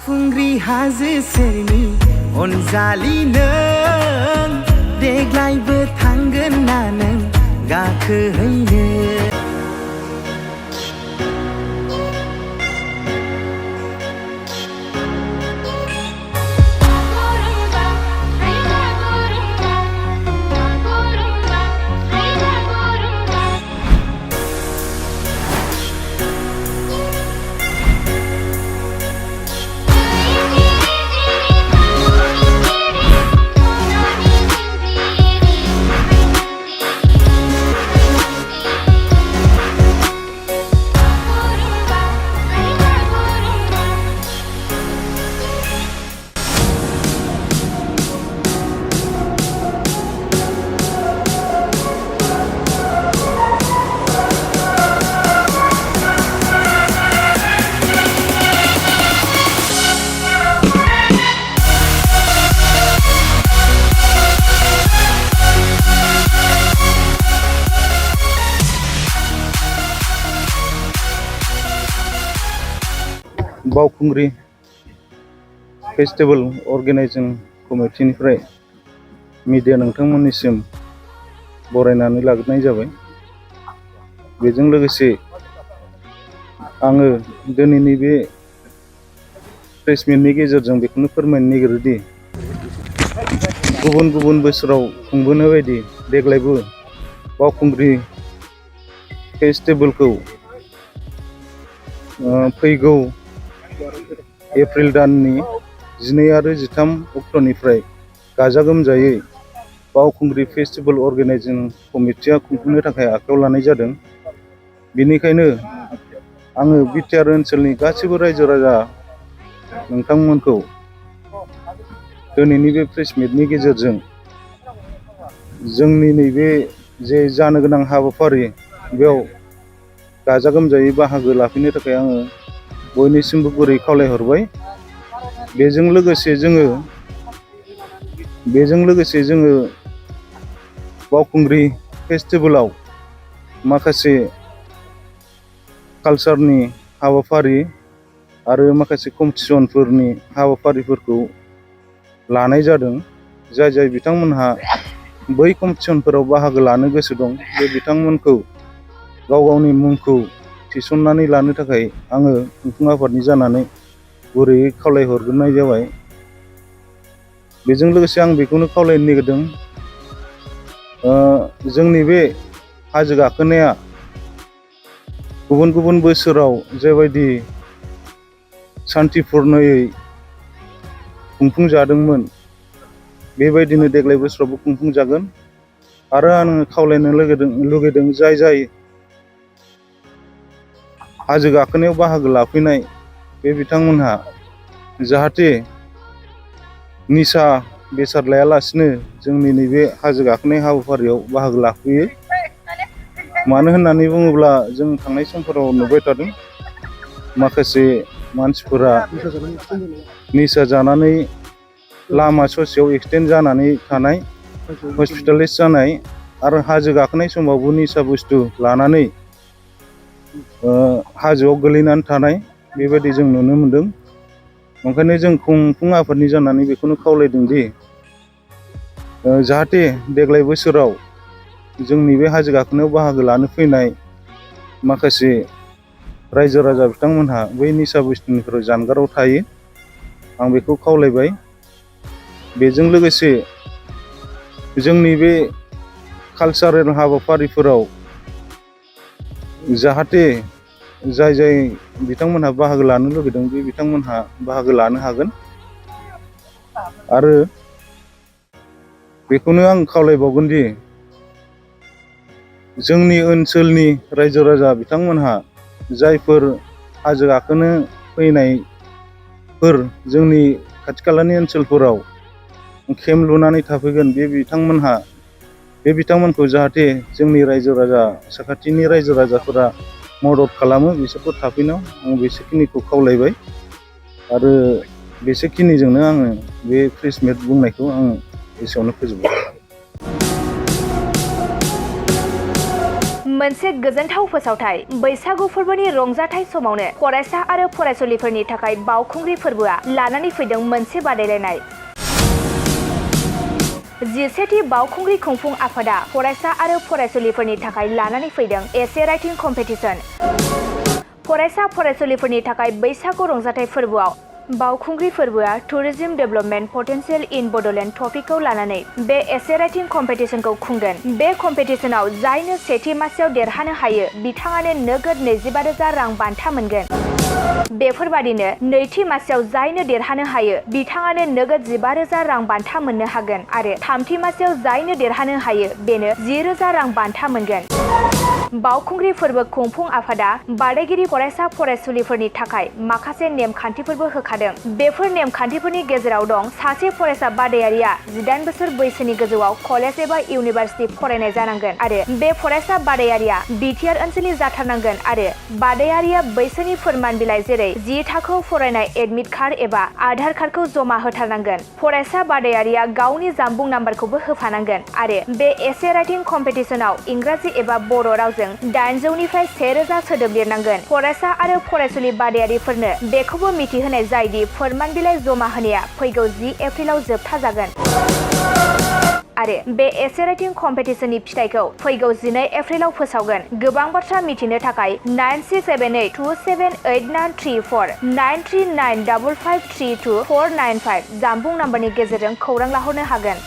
बावखुंग्रि हाजो सेरनि अनजालि नों देग्लायबो थांगोन ना नों गाखोहैनो बावखुंग्रि फेस्टिवल अर्गेनाइजिं कमिटिनिफ्राय मिडिया नोंथांमोननिसिम बरायनानै लाग्रोनाय जाबाय। बेजों लोगोसे आङो दिनैनि बे प्रेस मिटनि गेजेरजों बेखौनो फोरमायनो नागिरोदि गुबुन गुबुन बोसोराव खुंबोनाय बायदि देग्लायबो बावखुंग्रि फेस्टिवलखौ फैगौ एप्रिल दाननि 12 आरो 13 अक्ट'निफ्राय गाजा गोमजायै बावखुंग्रि फेस्टिवल अर्गेनाइजिं कमिटिया खुंफुंनो थाखाय आखायाव लानाय जादों। बेनिखायनो आङो बिटिआर ओनसोलनि गासैबो रायजो राजा नोंथांमोनखौ दिनैनि बे प्रेस मिटनि गेजेरजों जोंनि नैबे जे जानो गोनां हाबाफारि बेयाव गाजा गोमजायै बाहागो लाफैनो थाखाय आङो बयनिसिमबो गुरै खावलायहरबाय। बेजों लोगोसे जोङो बावखुंग्रि फेस्टिवलाव माखासे कालचारनि हाबाफारि आरो माखासे कम्पिटिशनफोरनि हाबाफारिफोरखौ लानाय जादों। जाय बिथांमोनहा बै कम्पिटिशनफोराव बाहागो लानो गोसो दं बे बिथांमोनखौ गाव गावनि मुंखौ थिसननानै लानो थाखाय आङो खुंफुं आफादनि जानानै गुरैयै खावलायहरग्रोनाय जाबाय। बेजों लोगोसे आं बेखौनो खावलायनो नागिरदों, जोंनि बे हाजो गाखोनाया गुबुन गुबुन बोसोराव जेबायदि सान्तिपुर्नयै खुंफुंजादोंमोन बेबायदिनो देग्लाय बोसोरावबो खुंफुंजागोन। आरो आङो खावलायनो लुगैदों जाय हाजो गाखोनायाव बाहागो लाफैनाय बे बिथांमोनहा जाहाथे निसा बेसाद लायालासिनो जोंनि नैबे हाजो गाखोनाय हाबाफारियाव बाहागो लाफैयो। मानो होननानै बुङोब्ला जों थांनाय समफोराव नुबाय थादों माखासे मानसिफोरा निसा जानानै लामा ससेयाव एक्सिडेन्ट जानानै थानाय, हस्पिटालाइज जानाय आरो हाजो गाखोनाय समावबो निसा बुस्थु लानानै हाजोआव गोलैनानै थानाय बेबायदि जों नुनो मोनदों। ओंखायनो जों खुंफुं आफादनि जानानै बेखौनो खावलायदों दि जाहाथे देग्लाय बोसोराव जोंनि बे हाजो गाखोनायाव बाहागो लानो फैनाय माखासे रायजो राजा बिथांमोनहा बै निसा बुस्थुनिफ्राय जानगाराव थायो, आं बेखौ खावलायबाय। बेजों लोगोसे जोंनि बे कालचारेल हाबाफारिफोराव जाहाथे जाय बिथांमोनहा बाहागो लानो लुबैदों बे बिथांमोनहा बाहागो लानो हागोन। आरो बेखौनो आं खावलायबावगोन दि जोंनि ओनसोलनि रायजो राजा बिथांमोनहा जायफोर हाजो गाखोनो फैनायफोर जोंनि खाथि खालानि ओनसोलफोराव केम्प लुनानै थाफैगोन बे बिथांमोनखौ जाहाथे जोंनि रायजो राजा साखाथिनि रायजो राजाफोरा मदद खालामो बिसोरखौ थाफैनायाव। आं बेसेखिनिखौ खावलायबाय आरो बेसेखिनिजोंनो आङो बे प्रेस मिट बुंनायखौ आं एसेयावनो फोजोबबाय। मोनसे गोजोनथाव फोसावथाय बैसागु फोरबोनि रंजाथाइ समावनो फरायसा आरो फरायसुलिफोरनि थाखाय बावखुंग्रि फोरबोआ लानानै फैदों मोनसे बादायलायनाय। 11थि बावखुंग्रि खुंफुं आफादा फरायसा आरो फरायसुलिफोरनि थाखाय लानानै फैदों एसे राइटिं कम्पिटिशन। फरायसा फरायसुलिफोरनि थाखाय बैसागु रंजाथाइ फोरबोआव बावखुंग्रि फोरबोआ टुरिज्म डेभेलपमेन्ट पटेन्शियल इन बड'लेण्ड टपिकखौ लानानै बे एसे राइटिं कम्पिटिशनखौ खुंगोन। बे कम्पिटिशनाव जायनो सेथि मासियाव देरहानो हायो बिथाङानो नोगोद 25,000 रां बान्था मोनगोन। बेफोरबादिनो नैथि मासियाव जायनो देरहानो हायो बिथाङानो नोगोद 15,000 रां बान्था मोननो हागोन आरो थामथि मासियाव जायनो देरहानो हायो बेनो 10,000 रां बान्था मोनगोन। बावखुंग्रि फोरबो खुंफुं आफादा बादायगिरि फरायसा फरायसुलिफोरनि थाखाय माखासे नेमखान्थिफोरबो होखादों। बेफोर नेमखान्थिफोरनि गेजेराव दं सासे फरायसा बादायारिया 18 बोसोर बैसोनि गोजौआव कलेज एबा इउनिभार्सिटि फरायनाय जानांगोन आरो बे फरायसा बादायारिया बिटिआर ओनसोलनि जाथारनांगोन आरो बादायारिया बैसोनि फोरमान बिलाइ जेरै 10 थाखोआव फरायनाय एडमिट कार्ड एबा आधार कार्डखौ जमा होथारनांगोन। फरायसा बादायारिया गावनि जानबुं नाम्बारखौबो होफानांगोन आरो बे एसे राइटिं कम्पिटिशनाव इंराजि एबा बर' रावजों 800निफ्राय 1000 सोदोब लिरनांगोन। फरायसा आरो फरायसुलि बादायारिफोरनो बेखौबो मिथिहोनाय जायोदि फोरमान बिलाइ जमा होनाया फैगौ 10 एप्रिलाव जोबथा जागोन आरो बे एसे राइटिं कम्पिटिशननि फिथाइखौ फैगौ 12 एप्रिलाव फोसावगोन। गोबां बाथ्रा मिथिनो थाखाय 9678278934 9395532495 जानबुं नाम्बारनि गेजेरजों खौरां लाहरनो हागोन।